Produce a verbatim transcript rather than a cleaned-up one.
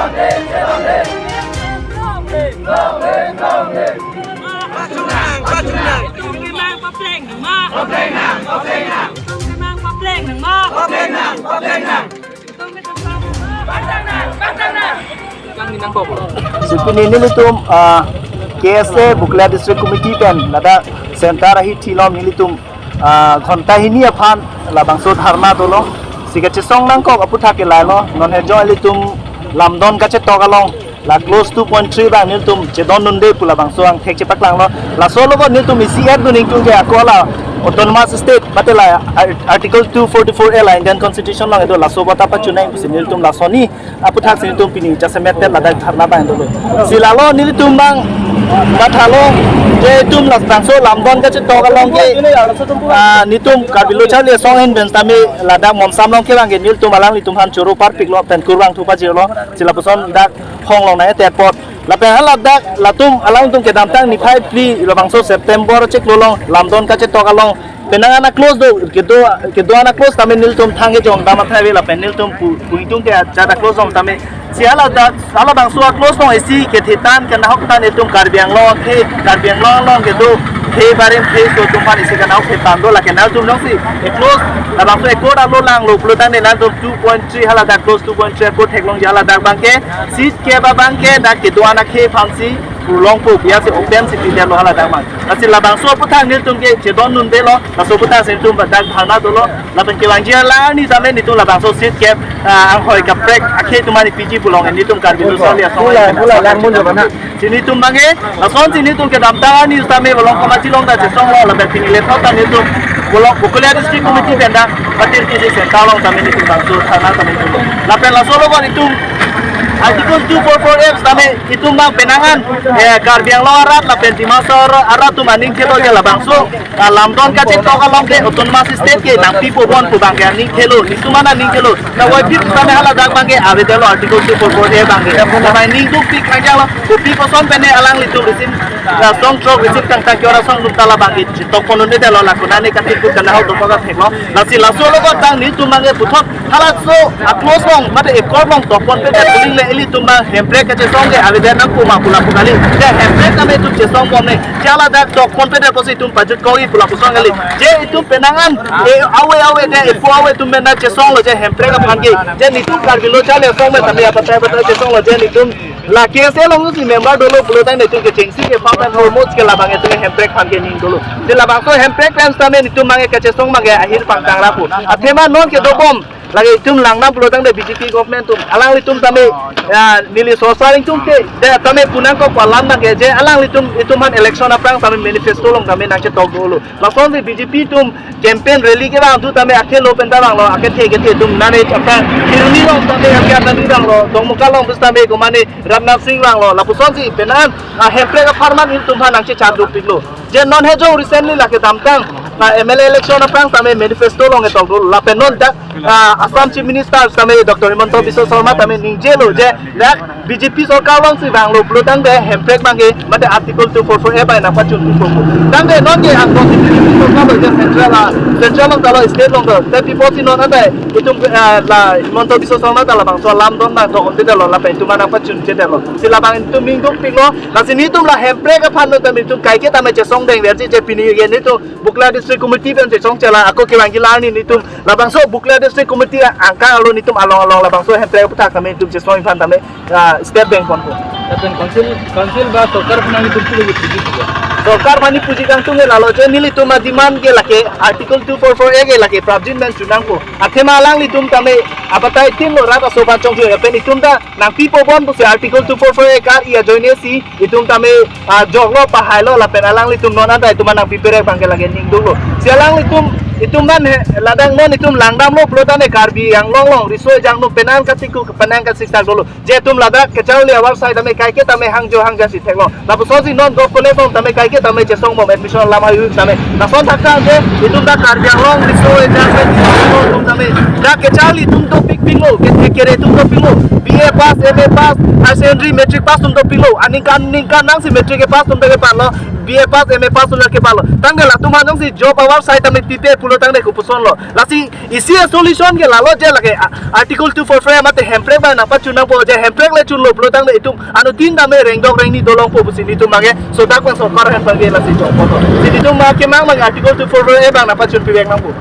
Si pini nelitum, ah, K S A Bokolia District Committee pen ladak center ahithi along nelitum, ah, ghonta hini aphan labangso dharna dolo. Si kachesong nangkok aputhak ke lahelo, non he jo ilitum lamdon kachetok along la clause two point three abang nelitum chedondunde pu labangso angthek chepaklanglo. Laso logot nelitum isi add dun ingtung ke ako la autonomous state mate la ar-, article two forty-four A la Indian Constitution along kedo, laso bota pachunai pusi nelitum laso hini aputhak si nelitum pini jasemet pen ladak dharna abang dolo. Si lalo nelitum abang mathalo je itum labangso lamdon kachetok along ke, ah, nelitum Karbi Lo Charli Asong ahin pen tame ladak Monsam along ke abang ke nelitum alanglitum aphan choro parpiklo pen kurvangthu pajirlo. Si lapuson dak hong along nai te apot. Lapen haladak latum alangtum kedamtang niphai phli labangso September chiklo along lamdon kachetok along penang an a-clause do, kedo, kedo an a-clause tame nelitum thang kejong dam athai ave lapen nelitum pu, pu ingtung ke ajat a-clause dong tame. Si haladak, halabangso a-clause dong isi kethe tan, kenahok tan itum Karbi Anglong ke, Karbi Anglong along kedo khei barim khei so atum aphan isi kenahok kethe tan do, lake nangtum jongsi e-clause labangso accord alo langlo pulo tangte nangtum two point three haladak clause two point three accord theklongji haladak abang ke seat kep abang ke dak kedo an akhei aphansi pulongpo, biya si open si pidetlo haladak abang. Lasi labangso aputhak nelitum ke chedondundelo, laso aputhak si nelitum dak dharna dolo. Lapen kevangji alarni tame nelitum labangso seat kep, ah, anghoi kaprek akhei atum aphan piji pulong nelitum Karbi Lo Charli Asong. Bula, bula, lang mun jabana. Si nelitum abang ke, lason si nelitum kedamtang arni tame bolong komachi along ta chesonglo, lapen pini lethot ta nelitum bolong Bokolia District Committee pen dak Patir Kisi Center along tame nelitum bangso dharna tame nelitum. Lapen laso logot itum Article two four four A tame itum abang penang an, eh, Karbi Anglong arat lapen Dima Hasao arat atum aning khelo je labangso, ah, lamdon kachetok along ke autonomous state ke nangpipo bon pu abang ke aning khelo, nelitum aphan aning khelo. Nangvai phit tame haladak abang ke avedetlo Article two four four A abang ke. Tame ning dukpik khangjanglo, kopi koson pen alanglitum risim, ah, song throk risim kangtang ke ora song dum ta labang ke chetok pondundetlo, la konane katikut kanahok dokok theklong. Lasi laso logot abang nelitum abang ke puthot halaso a-clause along mate accord along tokponpedet puling le ilitum abang hemprek kachesong ke avedet nangkoma pu lapu kali. Je hemprek tame itum chesong bomne. Je haladak tokponpedet pusi itum pajutkokji pu lapuson kali. Je itum penang an, eh, ave ave je ephu ave atum pen chesonglo je hemprek aphan ke. Je nelitum Karbi Lo Charli Asong pen tame apatai apatai chesonglo je nelitum la K S A along si member dolo pulo tangte nelitum kechengsi kepha pen hormos ke labang itum hemprek aphan ke ning dolo. Je labangso hemprek pen tame nelitum abang ke kachesong abang ke ahir pangtang rapu. Athema non kedobom lake itum langnang pulo tangte B J P government atum alanglitum tame, ya, neli sosar ingtung te, de tame punangkok alam abang ke je alanglitum itum aphan election aphrang tame manifesto along tame nangchetok dolo. Lasonsi B J P atum campaign rally kevangthu tame akhei lo pen ta vanglo, akethe kethe atum nane aphrang Kheroni along tame akhe ata dui vanglo, Dongmukak along bus tame komane Rajnath Singh vanglo, lapusonsi penang an, ah, hemprek apharman ilitum aphan nangchechar dopiklo. Je non he jo recently lake damtang, ah, M L A election aphrang tame manifesto along ketok dolo, lapen non dak, ah, Assam Chief Minister tame Doctor Himanta Biswa Sarma tame ningjelo je dak B J P sorkar alongsi vanglo pulo tangte hemprek abang ke mate Article two four four A abang nangpachun thupo. Tangte non ke angkong si B J P sorkar lo je central, ah, central along ta lo, state along ta lo. Te pi apotsi non ante itum, ah, la Himanta Biswa Sarma ta labangso alamdon abang dokokte lo lapen itum aphan nangpachunchedetlo. Si labang itum ning dukpiklo. Lasi nelitum la hemprek aphan lo tame itum kaike tame chesong dengverji je pini ke nelitum Bokolia District Committee pen chesong chela ako kevangji alarni nelitum labangso Bokolia District Committee angkang alo nelitum along along labangso hemprek aputhak tame itum chesong aphan tame, ah, step dengponpo. Lapen council, council ba sorkar aphan nelitum puji puji puji. Sorkar aphan puji kangtung ke lalo je nelitum a-demand ke lake Article two four four A ke lake prapjin pen chunangpo. Athema alanglitum tame apatai tin lo rat aso aphan chongchoi lapen itum ta nangpipo bon pusi Article two four four A kar-i ajoine si itum tame, ah, joklo pahailo lapen alanglitum non anta itum aphan nangpiperek abang ke lake ning dolo. Si alanglitum itum aphan he, ladak non itum langdamlo pulo tangte Karbi Anglong along riso ejang atum penang katikuk penang kasik sak dolo. Je itum ladak kacharli avar sai tame kaike tame hangjo hangja si theklong. Lapusonsi non golf college along tame kaike tame chesong bom admission alam ayu tame. Lason thakthak je itum ta Karbi Anglong riso ejang pen itum tame dak kacharli atum dopikpiklo, kethek kere atum dopiklo, B A pass, M A pass, higher secondary, matric pass atum dopiklo. Aningkan ningkan nangsi matric kepass atum ta kepalo, B A pass, M A pass atum ta kepalo. Tangte latum aphan jongsi job avarsai tame pipe pulo tangte kopusonlo. Lasi isi a-solution ke lalo je lake, a, Article two four five mate hemprek abang nangpachun nangpo, je hemprek le chunlo pulo tangte itum anuttin tame rengdok rengni dolongpo pusi nelitum abangke sodak abang sorkar ahin abangke lasi jongpo. Si nelitum abangke mang mang Article two four five abang nangpachun pivek nangpo.